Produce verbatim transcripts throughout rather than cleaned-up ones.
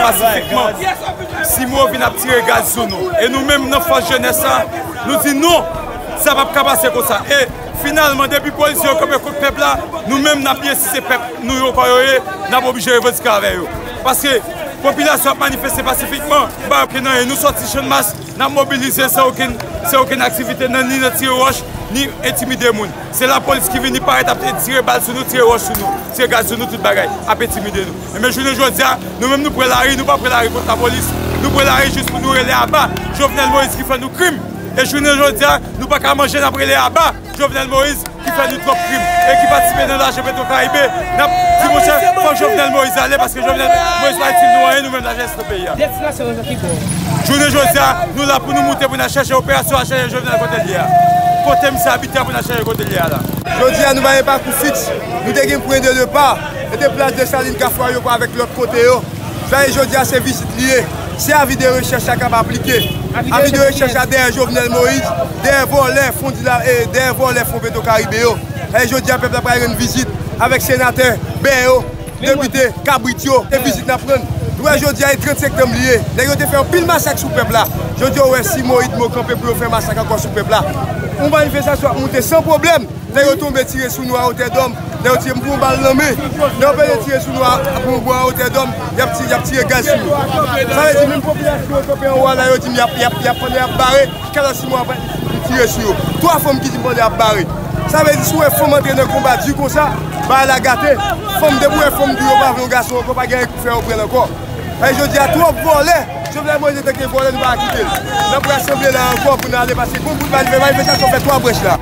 Pasifikman, Simo vin ap tire gaz sou nou. E nou menm nan fòs jenès la, nou di non, sa p ap ka pase konsa. E finalman, depi polisye yo kanpe kont pèp la, nou menm n ap ensi se pèp nou yo kò yo ye, n ap oblije revandike avè yo. Paske popilasyon ap manifeste pasifikman, ba yo kenanyen, nou sòti Channmas, n ap mobilize san okenn, san okenn aktivite nan, ni nan tire wòch, ni entimide moun. Se lapolis ki vini parèt ap tire bal sou nou, tire wòch sou nou, tire gaz sou nou, tout bagay, ap entimide nou. Enben, jounen jodi a, nou menm nou pran lari, nou pa pran lari kont lapolis. Nou pran lari jis pou nou rele aba Jovenel Moïse ki fè nou krim. E jounen jodi a, nou pa ka manje, n ap rele aba Jovenel Moïse ki fè nou twòp krim e ki patisipe nan lajan Petro Karibe. N ap di, monchè, fòk Jovenel Moïse ale, paske Jovenel Moïse pa itil nou anyen, nou menm lajenès nan peyi a. Destinasyon nou ki bò? Jounen jodi a, nou la pou nou moute, pou n al chèche operasyon, al chèche Jovenel kote l ye a. Kote misye abite a pou n al chèche kote l ye a la. Jodi a, nou pa gen pakou fiks. Nou te gen pwen de depa, e te plas Desalin, Kafou Ayopò avèk lòt kote yo. Sa e jodi a, se vizit li ye. Se avi de rechèch la k ap aplike. Avi de rechèch la dèyè Jovenel Moïse, dèyè vòlè fon di la, e dèyè vòlè fon Petro Karibe yo. Sa e jodi a, pèp la pral rann vizit avèk senatè, bè yo, depite, kabrit yo, e vizit n ap rann. Nou wè jodi a, e trant septanm li ye. Nèg yo te fè anpil masak sou pèp la. Jodi a, ou wè Simo, Idmo kanpe pou yo fè masak ankò sou pèp la. Yon manifestasyon ap moute san pwoblèm. Nèg yo tonbe tire sou nou a Wotè Dòm. Nèg yo tire m pran bal nan men. Nèg yo peze tire sou nou a, a Pwonbò a Wotè Dòm. Y ap ti-, y ap tire gaz sou nou. Sa vle di, menm popilasyon yo kanpe anwo a la, yo di m y ap, y ap, y ap, pandan y ap bare, kalòt Simo ap tire sou yo. Twa fanm ki di m pandan y ap bare. Sa vle di, si w wè fanm antre nan konba di konsa, bagay la gate. Fanm, depi w wè fanm di yo pa vle yon gason ankò, pa gen anyen pou fè yo pran l ankò. E jodi a, twòp vòlè. Jovenel Moïse antanke vòlè, nou pa ka kite l. N ap rasanble la ankò pou n ale, paske gon bout manifè-, manifestasyon fè twa branch la.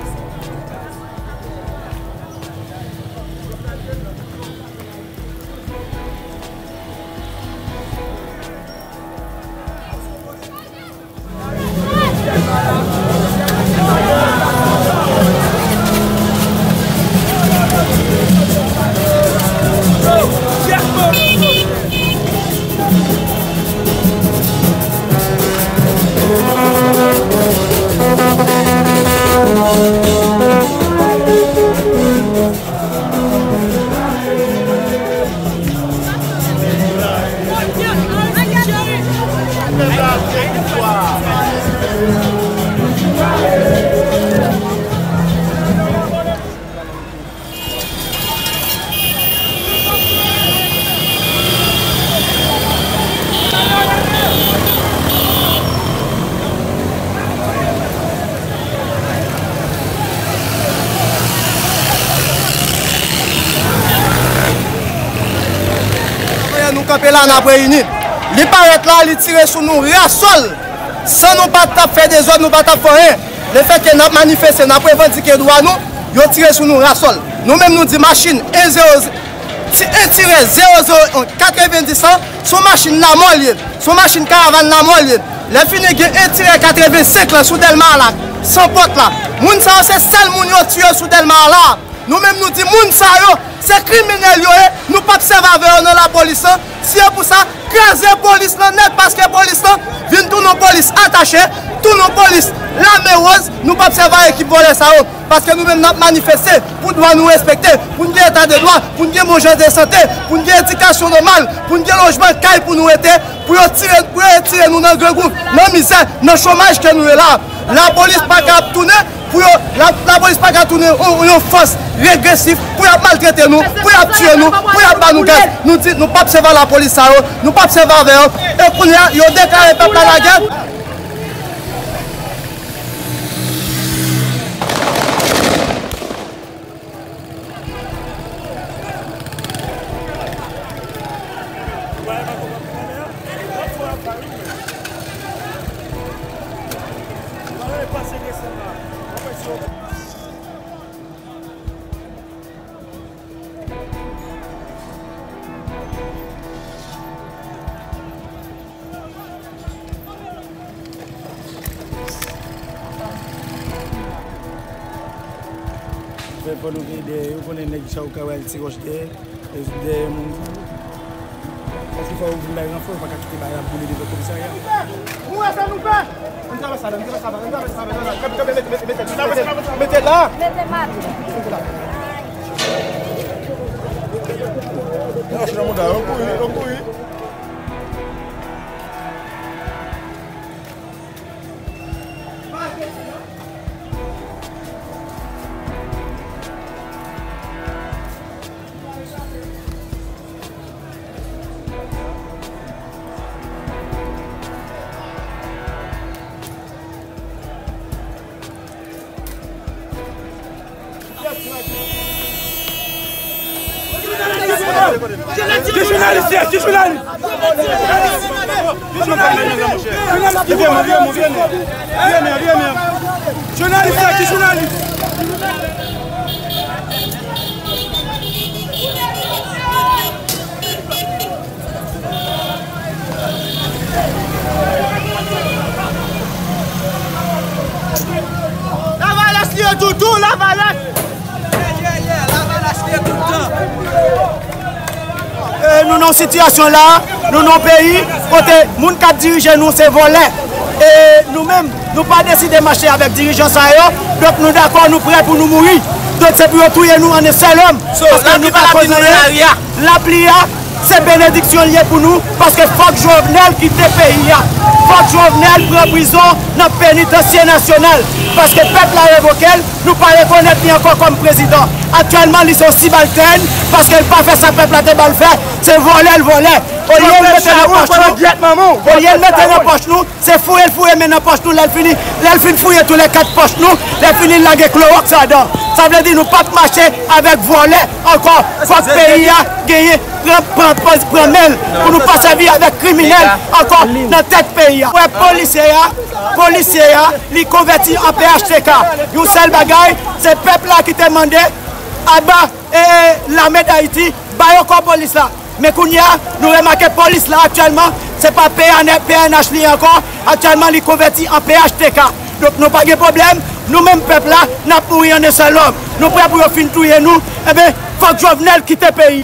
Kounye a nou kanpe la, n ap reyini. Li parèt la, li tire sou nou, rasòl. San nou pa t ap fè dezòd, nou pa t ap fè anyen. Lefètke n ap manifeste, n ap revandike dwa nou, yo tire sou nou, rasòl. Nou menm nou di machin en zewo, ti-, en tirè zewo zewo en katrevendis lan, se yon machin lamò l ye, se yon machin karavàn lamò l ye. Lè fini gen en tirè katrevensenk lan sou Dèlma la, san pòt la. Moun sa yo se sèl moun yo tiye sou Dèlma la. Nou menm nou di moun sa yo, se kriminèl yo ye, nou p ap sèvi avè yo nan lapolis lan. Si se pou sa, kraze polis lan nèt, paske polis lan vin tounen yon polis atache, tounen yon polis lame woz, nou p ap sèvi a ekip vòlè sa yo. Paske nou menm n ap manifeste pou dwa nou respekte, pou n gen eta de dwa, pou n gen bon jan de sante, pou n gen edikasyon nòmal, pou n gen lojman kay pou nou rete, pou yo tire, pou yo retire nou nan grangou, nan mizè, nan chomaj ke nou ye la. Lapolis pa ka ap tounen, pou yo, la, lapolis pa ka tounen yon, yon fòs regresif pou y ap maltrete nou, pou y ap tiye nou, pou y ap ba nou gaz. Nou di, nou p ap sèvi a lapolis sa yo, nou p ap sèvi avè yo. E kounye a, yo deklare pèp la lagè. Fè fò nou veye dèyè yo, konnen nèg sa yo ka al tire wòch dèyè, e dèyè moun. Paske fò yo vin bay ranfò, yo pa ka kite bagay la boule devan komisarya. Nou wè sa nou fè! Ann travay sa, ann travay sa, ann travay sa, ann travay sa, mete, mete, mete, mete, mete la! Mete la! Mete la! Yo kouri, yo kouri. Ki jounalis ye? Ki jounalis? Ki jounalis? Jounalis ki jounalis? Lavalas li ye toutou, Lavalas! Lavalas li ye toutan! E nou nan sitiyasyon la, nou nan peyi kote moun k ap dirije nou se vòlè. E nou menm, nou pa deside mache avèk dirijan sa yo, donk nou dakò, nou prè pou nou mouri. Donk se pou yo touye nou an en sèl òm. Paske nou pa koz anyen. Lapli a, se benediksyon l ye pou nou, paske fòk Jovenel kite peyi a. Fòk Jovenel pran prizon nan penitansye nasyonal, paske pèp la revoke l, nou pa rekonèt li ankò kòm prezidan. Aktyèlman, li se yon sibaltèn, paske l pa fè sa pèp la te ba l fè, se vòlè l vòlè. Olye l mete nan pòch nou, olye l mete nan pòch nou, se fouye l fouye men nan pòch nou, lè l fini, lè l fin fouye tou lè kat pòch nou, lè fini l lage klowòks ladan. Sa vle di nou p ap mache avèk vòlè ankò. Fòk peyi a genyen, pran, pran, pran, pran men l pou nou pa sèvi avèk kriminèl ankò nan tèt peyi a. Wè polisye a, polisye a, li konvèti an P H T K. Yon sèl bagay, se pèp la ki te mande aba e, e, lame Dayiti, ba yo kò polis la. Men kounye a, nou remake polis la aktyèlman, se pa P N H, P N H li ankò, aktyèlman li konvèti an P H T K. Donk nou pa gen pwoblèm, nou menm pèp la, n ap mouri an en sèl òm. Nou prè pou yo fin touye nou, enben, fòk Jovenel kite peyi.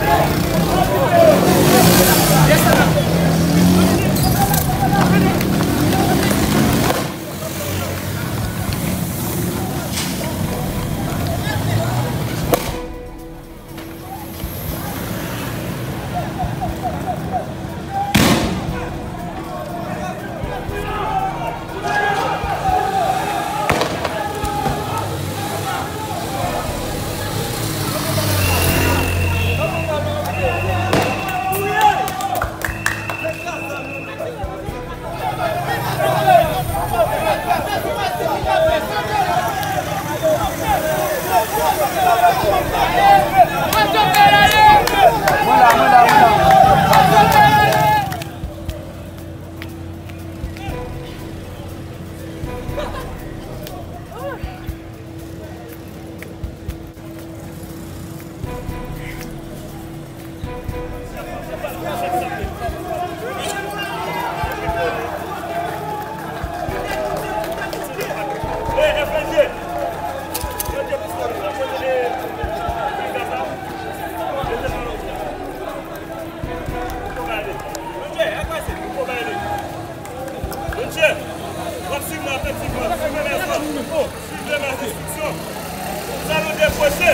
Monchè, w ap swiv mwen atantivman, swiv mwen byen fò. Swiv demen enstriksyon. Sa nou depoze.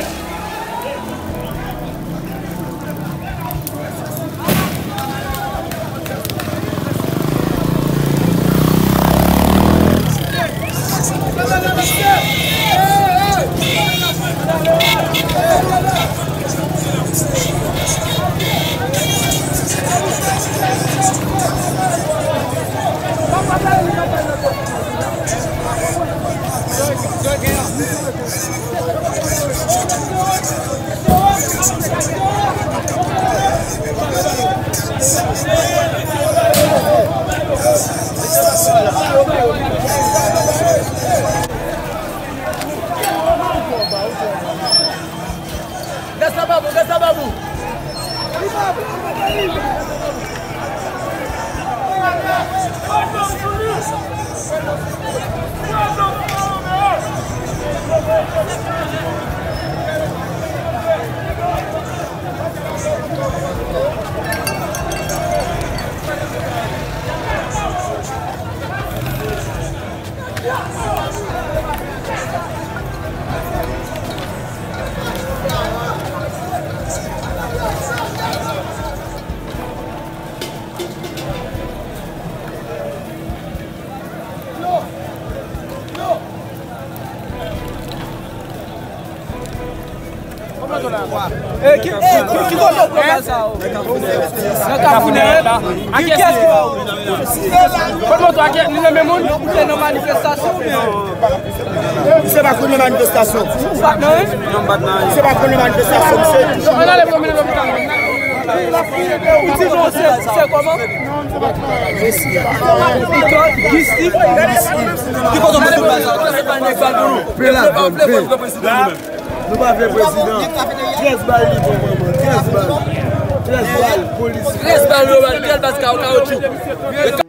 Gaz la pa bon, gaz la pa bon. E, ki, e, ki, ki kote w pran bal sa yo? Nan Kafou Nèg la. A kiyès ki ba w? Kot moto a, kiyès, li nan men moun? Ou te nan manifestasyon oubyen? Misye pa konn nan manifestasyon. Ou pa t nan anyen? Non, m pa t nan anyen. Misye pa konn nan manifestasyon, misye. Ann ale pou mennen lopital. Ou di non, se, se kòman? Nicole, Guy Steve. Ki kote w mete bal sa? Ou se pa nèg bal pou nou. Vle pa vle, prezidan nou menm. Nou pa vle prezidan. Trèz bal li pran, manman. Trèz bal. Trèz bal, polis. Trèz bal, nou bal, trèz bal, kawo, kawotchou.